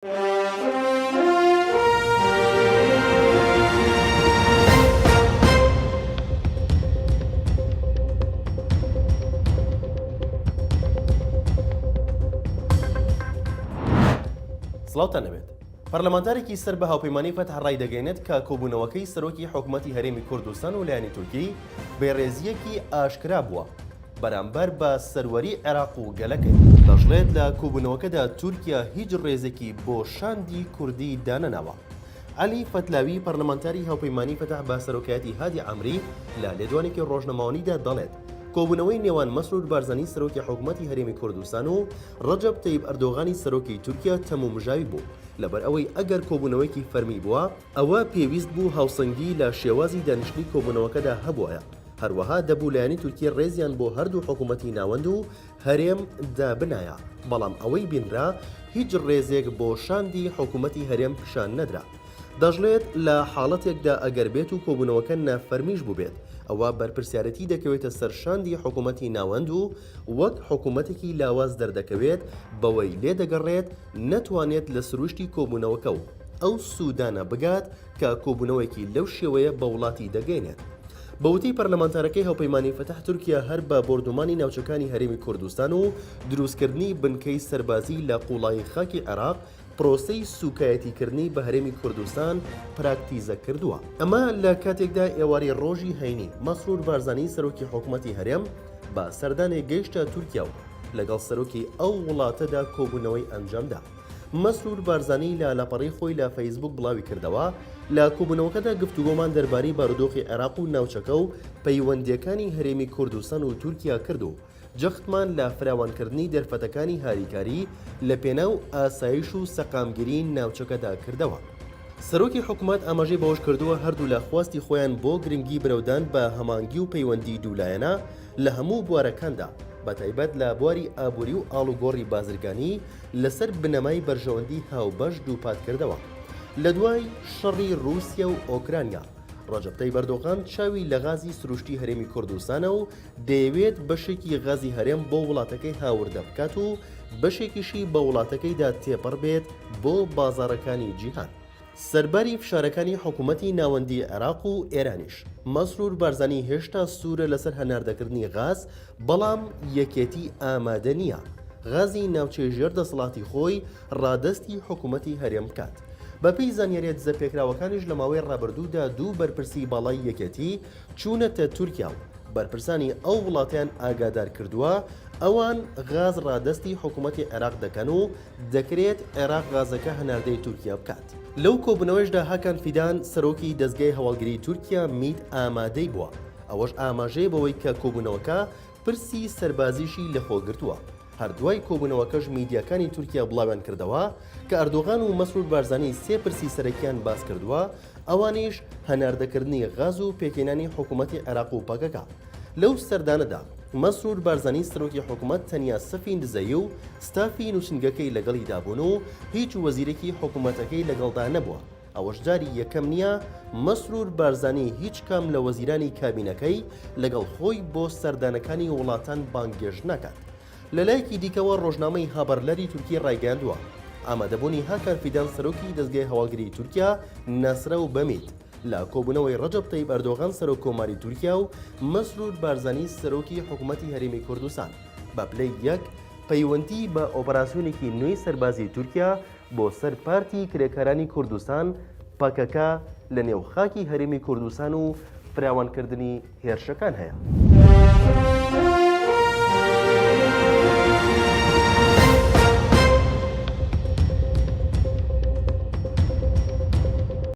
سڵاوتان لەبێت. پەرلەمانتارێکی سەر بە هاوپەیمانی فەتح ڕایدەگەیەنێت کە کۆبوونەوەکەی سەرۆکی حکومەتی هەرێمی کوردستان و لایەنی تورکی بێڕێزییەکی ئاشکرا بووە بەرامبەر بە سەروەری عێراق و گەلەکەی. دەشڵێت لە کۆبوونەوەکەدا تورکیا هیچ ڕێزێکی بۆ شاندی کوردی دانەناوە. عەلی فەتلاوی پەرلەمانتاری هاوپەیمانی فەتح بە سەرۆکایەتی هادی عامری لە لێدوانێکی ڕۆژنامەوانیدا دەڵێت کۆبوونەوەی نێوان مەسرور بارزانی سەرۆکی حکومەتی هەرێمی کوردستان و ڕەجەب تەیب ئەردۆغانی سەرۆکی تورکیا تەمومژاوی بوو، لەبەرئەوەی ئەگەر کۆبوونەوەیەکی فەرمی بووە، ئەوە پێویست بوو هاوسەنگی لە شێوازی دانیشتنی کۆبوونەوەکەدا هەبوایە، هەروەها دەبوو لایەنی تورکی ڕێزیان بۆ هەردوو حکوومەتی ناوەند و هەرێم دابنایە، بەڵام ئەوەی بینرا هیچ ڕێزێک بۆ شاندی حکوومەتی هەرێم پیشان نەدرا. دەشڵێت، لە حاڵەتێکدا ئەگەر بێت و کۆبوونەوەکە نافەرمیش بووبێت، ئەوا بەرپرسیارێتی دەکەوێتە سەر شاندی حکوومەتی ناوەند و وەک حکوومەتێکی لاواز دەردەکەوێت بەوەی لێدەگەڕێت نەتوانێت لە سروشتی کۆبوونەوەکە و ئەو سوودانە بگات کە کۆبوونەوەیەکی لەو شێوەیە بە وڵاتی دەگەیەنێت. بە وتەی پەرلەمانتارەکەی هاوپەیمانی فەتح تورکیا هەر بە بۆردومانی ناوچەکانی هەرێمی کوردستان و دروستکردنی بنکەی سەربازی لە قوڵایی خاکی عێراق پرۆسەی سوکایەتیکردنی بە هەرێمی کوردستان پراکتیزە کردووە. ئەمە لە کاتێکدا ئێوارەی ڕۆژی هەینی، مەسرور بارزانی سەرۆکی حکومەتی هەرێم بە سەردانێک گەیشتە تورکیا و لەگەڵ سەرۆکی ئەو وڵاتەدا کۆبوونەوەی ئەنجامدا. مەسرور بارزانی لە لاپەڕەی خۆی لە فەیسبوک بڵاویکردەوە، لە کۆبوونەوەکەدا گفتوگۆمان دەربارەی بارودۆخی عێراق و ناوچەکە و پەیوەندییەکانی هەرێمی کوردستان و تورکیا کرد و جەختمان لە فراوانکردنی دەرفەتەکانی هاریکاری لە پێناو ئاسایش و سەقامگیری ناوچەکەدا کردەوە. سەرۆکی حکومەت ئاماژەی بەوەشکردووە، هەردوولا خواستی خۆیان بۆ گرنگی برەودان بە هەمانگی و پەیوەندی دوولایەنە لە هەموو بوارەکاندا بەتایبەت لە بواری ئابووری و ئاڵوگۆڕی بازرگانی لەسەر بنەمای بەرژەوەندی هاوبەش دووپاتکردەوە. لەدوای شەڕی رووسیا و ئۆکرانیا، ڕەجەب تەیب ئەردۆغان چاوی لە غازی سروشتی هەرێمی کوردستانە و دەیەوێت بەشێکی غازی هەرێم بۆ وڵاتەکەی هاوردە بکات و بەشێکیشی بە وڵاتەکەیدا تێپەڕ بێت بۆ بازاڕەکانی جیهان. سەرباری فشارەکانی حکومەتی ناوەندی عێراق و ئێرانیش، مەسرور بارزانی هێشتا سوورە لەسەر هەناردەکردنی غاز، بەڵام یەکێتی ئامادە نییە غازی ناوچەی ژێر دەسەڵاتی خۆی ڕادەستی حکومەتی هەرێم بکات. بەپێی زانیارییە دزەپێکراوەکانیش لە ماوەی ڕابردوودا دوو بەرپرسی باڵای یەکێتی چوونەتە تورکیا و بەرپرسانی ئەو وڵاتەیان ئاگادار کردووە ئەوان غاز ڕادەستی حکومەتی عێراق دەکەن و دەکرێت عێراق غازەکە هەناردەی تورکیا بکات. لەو کۆبوونەوەیشدا هاکان فیدان سەرۆکی دەزگای هەواڵگریی تورکیا میت ئامادەی بووە، ئەوەش ئاماژەیە بەوەی کە کۆبوونەوەکە پرسی سەربازیشی لەخۆگرتووە. هەر دوای کۆبوونەوەکەش میدیاکانی تورکیا بڵاویان کردەوە کە ئەردۆغان و مەسرور بارزانی سێ پرسی سەرەکیان باس کردووە، ئەوانیش هەناردەکردنی غاز و پێکهێنانی حکوومەتی عێراق و پەکەکە. لەو سەردانەدا مەسرور بارزانی سەرۆکی حکوومەت تەنیا سەفین دزەیی و ستافی نووسینگەکەی لەگەڵیدا بوون و هیچ وەزیرێکی حکوومەتەکەی لەگەڵدا نەبووە. ئەوەش جاری یەکەم نییە مەسرور بارزانی هیچ کام لە وەزیرانی کابینەکەی لەگەڵ خۆی بۆ سەردانەکانی وڵاتان بانگێشت ناکات. لەلایەکی دیکەوە ڕۆژنامەی هابەرلەری تورکی ڕایگەیاندووە، ئامادەبوونی هاکان فیدان سەرۆکی دەزگای هەواڵگریی تورکیا ناسراو بە میت لە کۆبوونەوەی ڕەجەب تەیب ئەردۆغان سەرۆک کۆماری تورکیا و مەسرور بارزانی سەرۆکی حکومەتی هەرێمی کوردستان بە پلەی یەک پەیوەندی بە ئۆپەراسیۆنێکی نوێی سەربازی تورکیا بۆ سەر پارتی کرێکارانی کوردستان، پەکەکە، لە نێو خاکی هەرێمی کوردستان و فراوانکردنی هێرشەکان هەیە.